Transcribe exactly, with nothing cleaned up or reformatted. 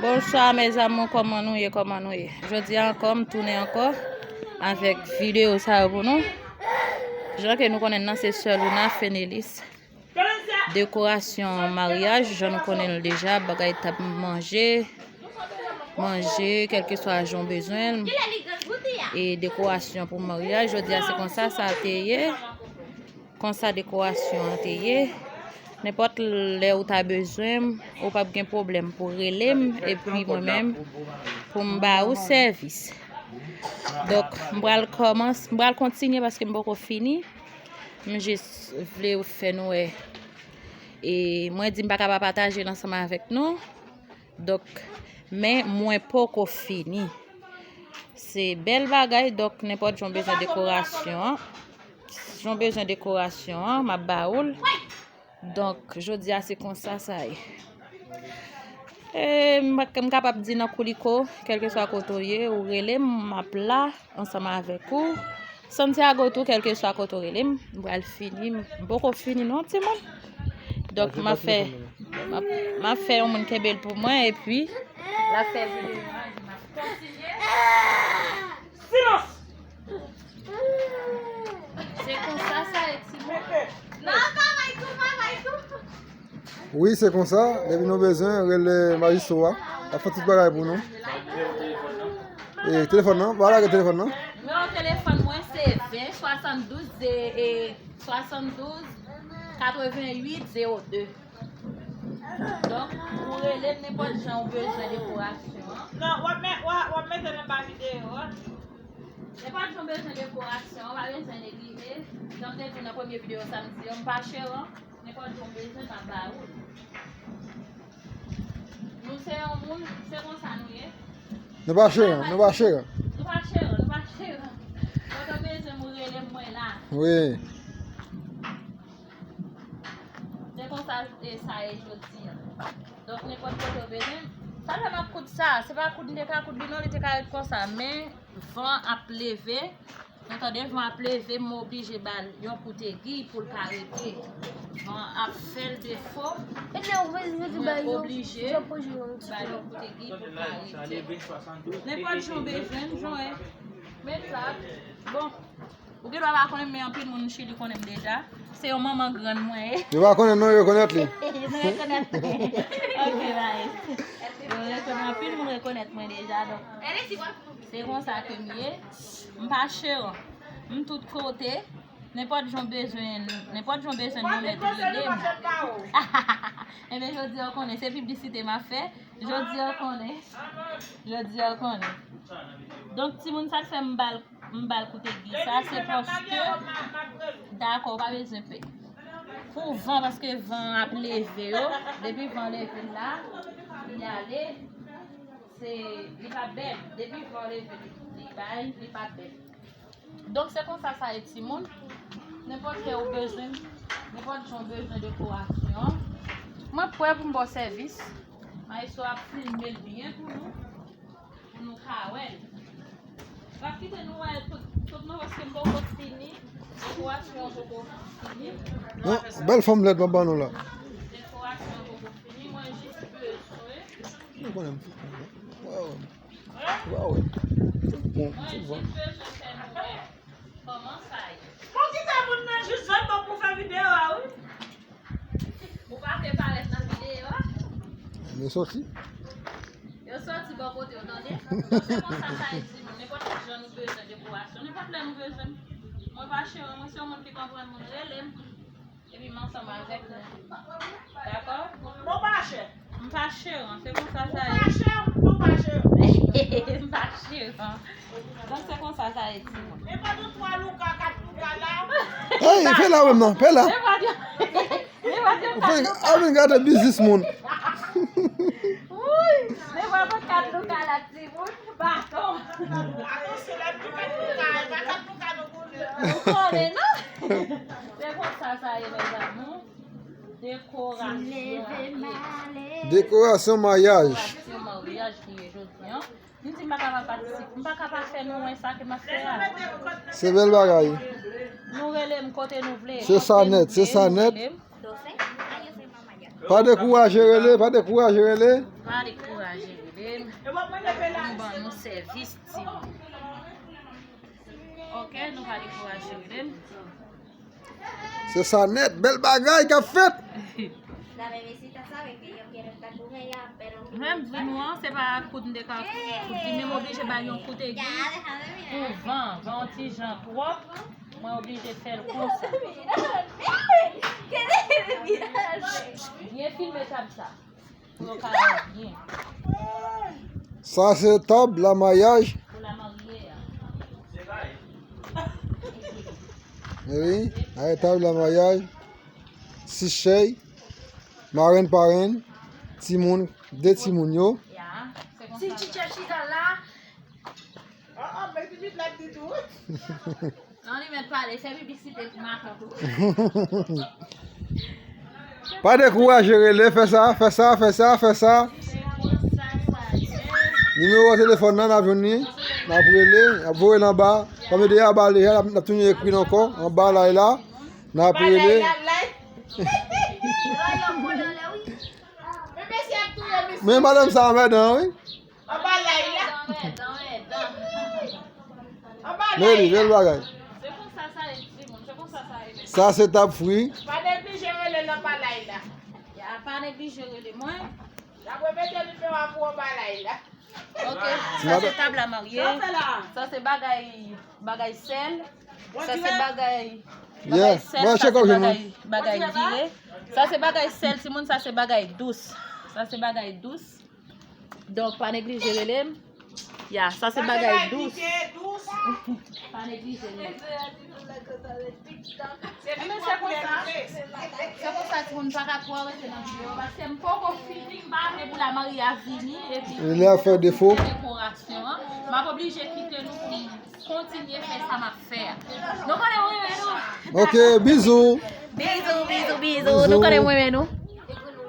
Bonswa mes amours, kòman nou ye, kòman nou ye? Jodi a ankò, m tounen ankò avèk videyo sa yo pou nou. Jan ke nou konnen nan, se sè Luna Fenelis. Dekorasyon maryaj, jan nou konnen l deja, bagay tab, manje, manje, kèlkeswa jan w bezwen l. E dekorasyon pou maryaj, jodi a se konsa sa te ye. Konsa dekorasyon an te ye. Nenpòt lè ou ta bezwen m, ou p ap gen pwoblèm pou rele m, epi mwen menm, pou m ba ou sèvis. Donk, m pral kòmanse, m pral kontinye paske m poko fini. M jis vle fè nou wè. E mwen di m pa ka pa pataje l ansanm avèk nou. Donk, men mwen poko fini. Se bèl bagay, donk nenpòt jan w bezwen dekorasyon an. Jan w bezwen dekorasyon an, m ap ba ou l. Donk, jodi a se konsa sa ye. E, m, m kapab di nan kou li ko, kèlkeswa kote w ye, ou rele m, m ap la ansanm avèk ou. Santiago tou, kèlkeswa kote w rele m, m pral fini. M poko fini non, timoun. Donk, m ap fè, m ap, m ap fè yon moun kenbe l pou mwen, epi l ap fè videyo a, epi m ap kontinye. Silans! Se konsa sa ye, timoun. Non, pa bay tou, pa bay tou. Wi, se konsa. Depi nou bezwen, rele majistro a. L ap fè tout bagay pou nou. E, telefòn nan, pa lage telefòn nan. Nimewo telefòn mwen se ven swasanndouz, e, e, swasanndouz katrevenn uit zewo de. Donk, ou rele m nenpòt jan ou bezwen dekorasyon an. Non, w ap met, w ap, w ap mete l anba videyo a. Nenpòt jan ou bezwen dekorasyon an, pa bezwen neglije. Jan m te di w nan premye videyo sa m di yo, m pa cheran. Nenpòt jan ou bezwen, m ap ba ou l. Nou se yon moun, se konsa nou ye. Nou pa cheran, nou pa cheran. Nou pa cheran, nou pa cheran. Kote w bezwen m, ou rele m, mwen la. Wi. Se konsa, e, sa ye jodi a. Donk, nenpòt kote w bezwen. Sa fè m ap koud sa. Se pa koud m te ka koud li non, li te ka ret konsa. Men, van ap leve. Nou tande van ap leve, m oblije ba l yon kout egi pou l pa rete. Van ap fè l defo. Mwen oblije ba l yon kout egi pou l pa rete. Nenpòt jan w bezwen m, jan w, men sa. Bon. Ou gen dwa pa konnen m, men anpil moun Chili konnen m deja. Se yon manman grann mwen ye. Yo pa konnen non, yo rekonèt li. Nou rekonèt mwen. Ok, nice. Yo rekonèt, anpil moun rekonèt mwen deja, donk, se konsa ke m ye. M pa cheran. M tout kote. Nenpòt jan w bezwen, nenpòt jan w bezwen m, ou mèt rele m. Ebyen, jodi a w konnen, se piblisite m ap fè. Jodi a w konnen. Jodi a w konnen. Donk, timoun, sa k fè m ba l M ba l kout egi sa, se paske, dakò, ou pa bezwen pè. Pou van, paske van ap leve yo, depi van leve la, li ale, se, li pa bèl. Depi van leve, li, li bay, li pa bèl. Donk, se konsa sa ye, timoun. Nenpòt lè ou bezwen, nenpòt jan ou bezwen dekorasyon, mwen prè pou m ba w sèvis. Maestro ap filme l byen pou nou. Pou nou ka wè l. M ap kite nou wè l tout, tout non, paske m poko fini. Dekorasyon an poko fini. Non, bèl fanm lèd m ap ban nou la. Dekorasyon an poko fini, mwen jis bezwen. Nou konnen m fou. Waw. Waw. Bon, mwen jis bezwen fè nou wè kòman sa ye. Bon, kite moun nan jis jwenn bon pou fè videyo a, wi. Ou pa vle parèt nan videyo a? Mwen sòti. Yo sòti bò kote yo, tande. Donk, se konsa sa ye, timoun. Nenpòt ki jan nou bezwen dekorasyon, nenpòt lè nou bezwen. Mwen pa cheran, mwen se yon moun ki konprann moun, rele m. Epi m ansanm avèk nou. Dakò? Nou pa chè. M pa cheran, se konsa sa ye. Nou pa chè, nou pa chè. M pa cheran. Donk, se konsa sa ye, timoun. Nenpòt yon twa louka, kat louka la. Hey, fè la menm non, fè la. Nenpòt yon, nenpòt yon kat louka. Fè, a vin gade biznis moun. Wouy, nenpòt yon kat louka la, timoun. Baton. Atansyon, lè nou di kat louka, e pa kat louka nou konnen. Nou konnen, non? Se konsa sa ye, mes amours. Dekorasyon. Dekorasyon maryaj. Dekorasyon maryaj ki ye jodi a. M di m pa ka pa patisipe, m pa ka pa fè nou wè sa ke m ap fè a. Se bèl bagay. Nou rele m kote nou vle. Se sa nèt, se sa nèt. Pa dekouraje rele, pa dekouraje rele. Pa dekouraje rele. Nou ban nou sèvis, timoun. Ok, nou pa dekouraje, rele m. Se sa nèt, bèl bagay k ap fèt. La bebecita sabe que yo quiero estar con ella, pero... Menm vin nou an, se pa kout m te ka kout li, men m oblije bay yon kout egi pou van, van yon ti jan twòp, mwen oblije fè l konsa. Byen filme tab sa. Pou yo ka wè byen. Sa se tab lamayaj. Pou lamarye a. Wi, sa se tab lamayaj. Sis chèy, marenn parenn, timoun, de timoun yo. Ya, se konsa. Ti chicha chita la. Oh, oh, men pipit la di tou. Non, li mèt pale, fè piblisite pou makak ou. Pa dekouraje, rele, fè sa, fè sa, fè sa, fè sa. Nimewo telefòn nan, n ap jwenn li, n ap rele, n ap voye l anba. Kòm yo deja ba l deja, n ap, n ap tounen ekri l ankò, anba live la, n ap rele. Men madanm sa anmèdan, wi. Anba live la. Anba live la. Meli, bèl bagay. Se konsa sa ye, timoun. Se konsa sa ye. Sa se tab fri. Pa neglije rele l anba live la. Ya, pa neglije rele mwen. N ap repete nimewo a pou anba live la. Ok, sa se tab lamarye. Sa se bagay, bagay sèl. Sa se bagay, bagay sèl, sa se bagay, bagay dile. Sa se bagay sèl, timoun, sa se bagay dous. Sa se bagay dous. Donk, pa neglije rele m. Ya, sa se bagay dous. Pa neglije rele m. Ebyen, se konsa. Se konsa, timoun, pa ka twò rete nan videyo, paske m poko fini, m pa vle pou lamarye a vini, epi li ap fè defo. Dekorasyon an. M ap oblije kite nou pou m kontinye fè sa m ap fè a. Nou konnen mwen renmen nou. Ok, bizou. Bizou, bizou, bizou. Nou konnen mwen renmen nou.